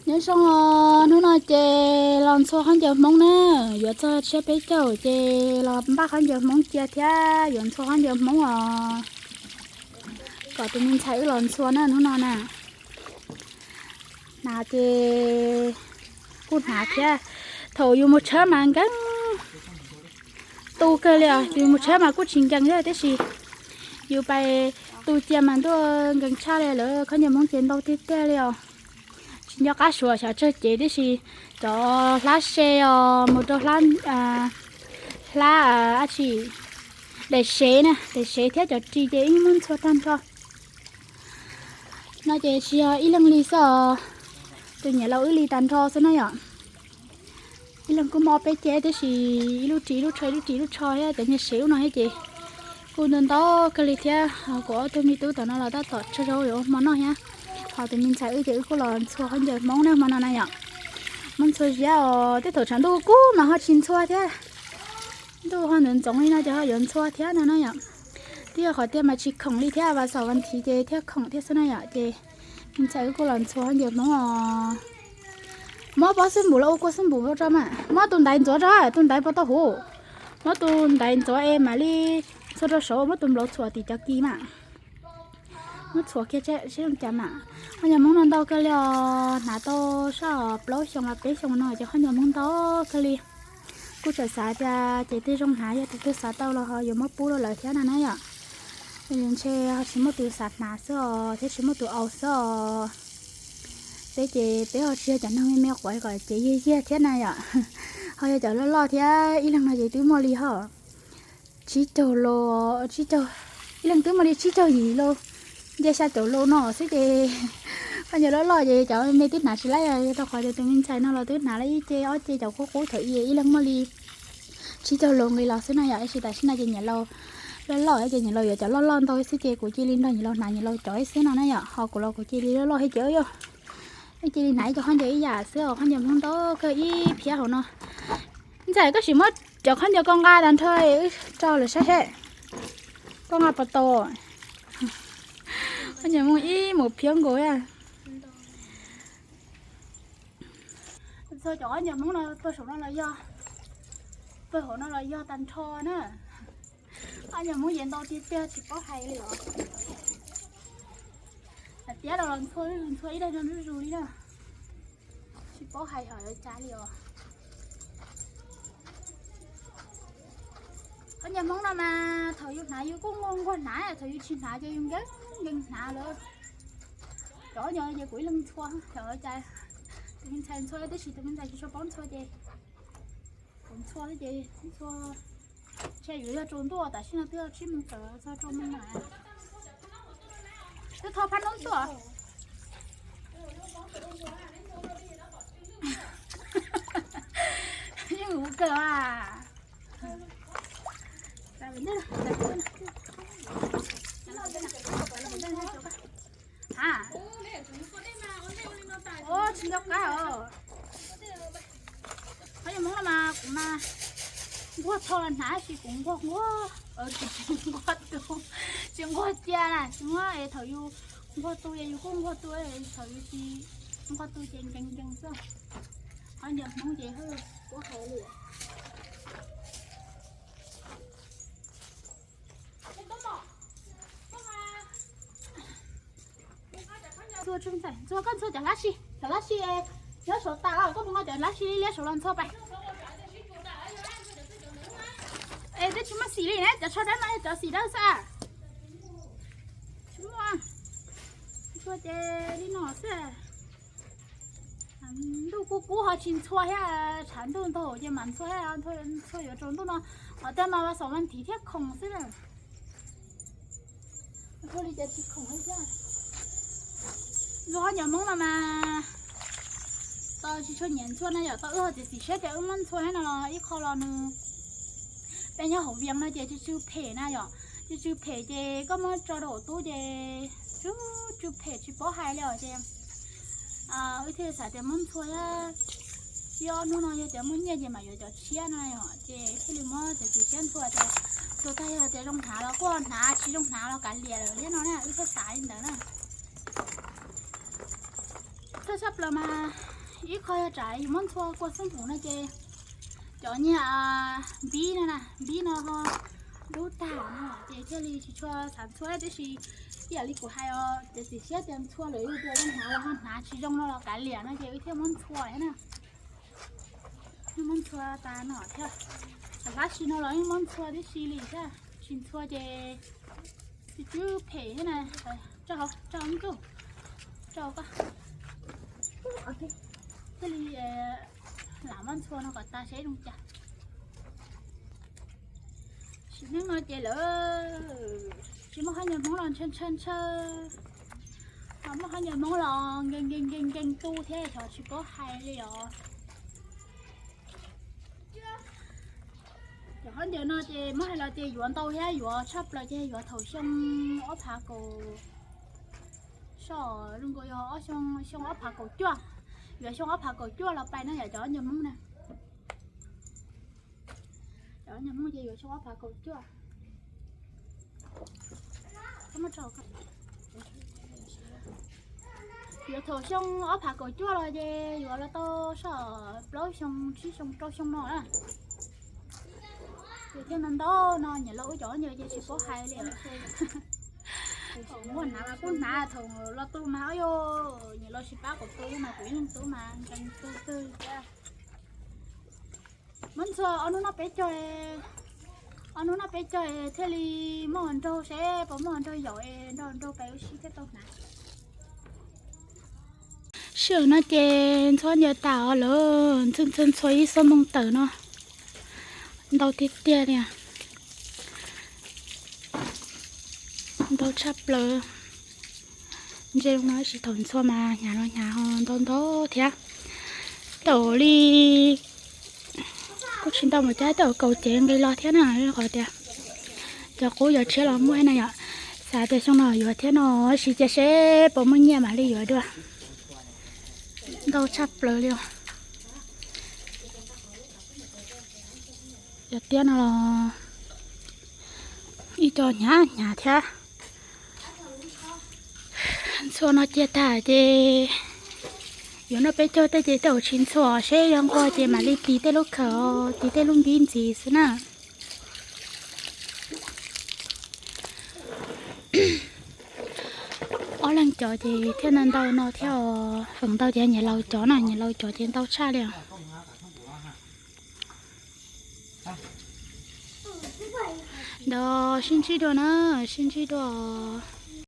Nyob zoo os, hnub no ces los ntxhua khaub ncaws Hmoob na, yuav txog tsiab peb caug ces los npaj khaub ncaws Hmoob cia thiab yuav ntxhua khaub ncaws Hmoob os, kom tus me ntxhais wb los ntxhua na hnub no na. Hnav ces kuj hnav thiab, thaum yus mus tshawb mas nkees tu kawg li os, yus mus tshawb mas kuj tsis nkees thiab tiam sis yus pais tu cia mas ntuj nkees tshaj li lawm, khaub ncaws Hmoob ces ntau tiag tiag li os. Tsis nco qab suav xyov tsawg cev tiam sis cov hlab se os mus rau hlab, hlab dab tsi, daim sev na, daim sev thiab cov ris ces yeej muab ntxhua tag nrho. No ces tsis yog ib leeg li xwb os, tus niam laus wb li tag nrho xwb na yom. Ib leeg kuj muaj ob peb cev tiam sis ib lub ris ib lub tsho ib lub ris ib lub tsho thiab cov niag sev ub no thiab ces kuj ntau ntau kawg li thiab. Kuv ob tug me tub tom no los tab tom tsawg zaus yuav ua hmo noj thiab. Ho tus me ntxhais wb ces wb kuj los ntxhua khaub ncaws Hmoob na hmo no na yom. Muab ntxhua ziab os, tej thaum tshav ntuj kub mas ho tsis ntxhua thiab. Ntuj ho ntxoov ntxoov li no ces ho yuav ntxhua thiab no na yom. Twb yog qhov tiag mas tsis khoom li thiab, vas xaum vas thiv ces thiaj khoom thiab xwb na yom. Ces me ntxhais wb kuj los ntxhua khaub ncaws Hmoob os. Muab pob xub npum los ua kua xub npum rau mas, muab tus ntaiv ntxuav rau, tus ntaiv puas tau huv. Muab tus ntaiv ntxuav es mam li txhua rau saud, muab tus nplaum txhuam tim cov kis mas. Muab txhuam kiag seb zoo cas mas. Khaub ncaws Hmoob no ntau kawg li os, hnav tau saj plaub xyoo los peb xyoo no ces khaub ncaws Hmoob ntau kawg li. Kuj tseem xav tias ces tej zoo hnav yog tus twg xav tau los ho yuav muab pub rau lawv thiab no na yom. Ntshe ho tsis muaj tus xav hnav xwb os thiab tsis muaj tus au xwb os. Peb ces peb ho tsis yog cov neeg me me quav kom cev yiag yiag thiab na yom. Ho yog cov loj loj thiab, ib leeg no ces twb muaj li ho tsib caug los, tsib caug, ib leeg twb muaj li tsib caug yim los, nce xya caum los no xwb ces khaub ncaws loj loj ces cov me twb hnav tsis laib, yog rau qhov tias tus me ntxhais no los twb hnav lawm ib ce ob ce cov qub qub thaum ub, ib leeg muaj li tsib caug los nqi los xwb na yom. Tab sis tam sim no ces niam laus loj loj ces niam laus yuav cov loj loj ntau xwb ces kuv cia li nrog niam laus hnav niam laus cov xwb no na yom. Ho kuv los kuv cia li loj loj thiab ces yog cia li hnav ib co khaub ncaws ib yam xwb os, khaub ncaws Hmoob ntau kawg ib phiab hauv no. Ntxhais koj sim muab cov khaub ncaws koj nqa tag nrho wb rau lawv saib seb koj nqa puas tau. Khaub ncaws Hmoob ib mus phiab nkaus. Txhua cov khaub ncaws Hmoob no pawg saum no los yog, pawg hauv no los yog tag nrho na. Khaub ncaws Hmoob yeej ntau tiag tiag tsis paub hais li os. Hais tias los ntxhua, ntxhua ib daig zuj zus li na. Tsis paub hais hais cas li os. Khaub ncaws Hmoob no mas thaum yus hnav yus kuj nquag nquag hnav, thaum yus tsis hnav ces yus nkees nkees hnav lawm. Cov nyob ces kuv ib leeg ntxhua, cov cas tus me ntxhais ntxhua, tab sis tus me ntxhais tsis tshua paub ntxhua ces kuv ntxhua ces ntxhua. Ntshe yuav yog tsaus ntuj, tam sim no twb yog tsib moos tawm txog rau moos na. Twb tho phab noob tuaj. Yeej ua kawg a. A, tsis nco qab os. Khaub ncaws Hmoob no mas kuv mas nquag tho los hnav, tab sis kuv nquag nquag, kuv tsis nquag tu, tsis nquag cia na, tsis muab es thaum yus nquag tu ces yus kuj nquag tu, thaum yus tsis nquag tu ces nkees nkees xwb. Khaub ncaws Hmoob ces kuv hais li Ntxhua, koj ntxhua cov hlab si, cov hlab si nyob saum tas, koj mus nqa cov hlab si liab saum los ntxhua pais. Es twb tsis muaj xim li ne, cov tsho dawb no yog cov xim dawb xwb. Tsis muaj, ntxhua ces li no xwb. Ntuj kub kub ho tsis ntxhua thiab, tshav ntuj ntaug ces mam ntxhua thiab, ntxhua yuav tsaus ntuj no, qhov twg mas vas xaum vas thiv thiaj khoom xwb na. Ntxhua li cas tsis khoom li thiab. Ntxhua khaub ncaws Hmoob no mas tau tsis tshua nyiam ntxhua na yom, tau wb ho txiav txim siab tias wb muab ntxhua thiab no los ib qho los nws, peb nyob hauv Vias no ces tsw tsw phem na yom, tsw tsw phem ces koj muab tso rau hauv tub ces tsw tsw phem tsis paub hais li os ces wb thiaj li xav tias muab ntxhua thiab, ib ob hnub no yog tias muaj nyiaj ces mam yuav cov tshiab no yom, ces thiaj li muab txiav txim siab ntxhua tias, ntxhua tag yog tias zoo hnav los kuj hnav, tsis zoo hnav los kav liam lawm thiab no na, wb thiaj xav li ntawd na. Tshaj plaws mas ib qho yog tsam yus muab ntxhua kua xeeb pum no ces cov niag npib no na, npib no ho dub tag no ces thiaj li tsis tshua xav ntxhua, tiam sis ib yam li kuv hais os, ces txiv siab tias ntxhua lawm yus tias yeej hnav los ho hnav tsis zoo no los kav liam no ces wb thiaj muab ntxhua thiab na. Yeej muab ntxhua tas no thiab, tam hlab si no los yeej muab ntxhua tib si li thiab, tsis ntxhua ces tsis twb phem thiab na. Tso hauv, tso hauv ntuj, tso hauv ko, thiaj li lam muab ntxhua no kom tas seb zoo cas. Sim neej no ces lawv tsis muaj hab nyuag Hmoob los ntshaw ntshaw ntshaw, ho muaj hab nyuag Hmoob los nkees nkees nkees nkees tu thiab xyov tsis paub hais li os. Cov khaub ncaws no ces muab hais los ces yuav ntau thiab, yuav tshaj plaws ces yuav thaum xyoo ob phav kaum, soj zoo nkaus yog ob xyoo, xyoo ob phav kaum cuaj, yuav xyoo ob phav kaum cuaj los pais no yom cov khaub ncaws Hmoob na. Cov khaub ncaws Hmoob ces yuav xyoo ob phav kaum cuaj. Yuav thaum xyoo ob phav kaum cuaj los ces yuav los tau soj plaub xyoo tsib xyoo rau xyoo no na. Ces thiaj ntau ntau no nyiam los ua cov khaub ncaws ces tsis paub hais li. Thaum muaj hnav mas kuj hnav, thaum los tu mas yog nyiam los tsis pab kuv tu thiab mas kuv yeej tu mas nkees tu twg thiab. Muab ntxhua ob hnub noj peb caug, ob hnub noj peb caug thiaj li muaj nraug seb puas muaj nraug yaum es nrog nraug pais ua si thiaj tau hnav. Sij hawm no ces ntxhua ncaws tas os lawm, ntxhua ntxhua ntxhua ib xuab moos tawm no, ntau tiag tiag li. Ntau tshaj plaws. Ntse no tab sis thaum ntxhua mas hnyav los hnyav ho ntau ntau thiab. Tej zaum li kuj tsis ntau mas cas tej zaum kaum cev nqi los thiab na, qhov tias cov qub yuav tshiab los muaj na yom. Xav tias xyoo no yuav thiab no, tab sis cia seb puas muaj nyiaj mam li yuav dua. Ntau tshaj plaws li os. Cov tiab no los ib co hnyav hnyav thiab. Ntxhua no cia tag ces yuav noj peb caug tej ces tej zaum tsis ntxhua seb yog nquag ces mam li tis tej lub khawm, tis tej lub npib ntxiv xwb na. Ob leeg cov ces thiaj ntau ntau no thiab os, feem ntau ces nyiam laus cov na, nyiam laus cov ces ntau tshaj li os. Ntawd sib ntsib dua na, sib ntsib dua os.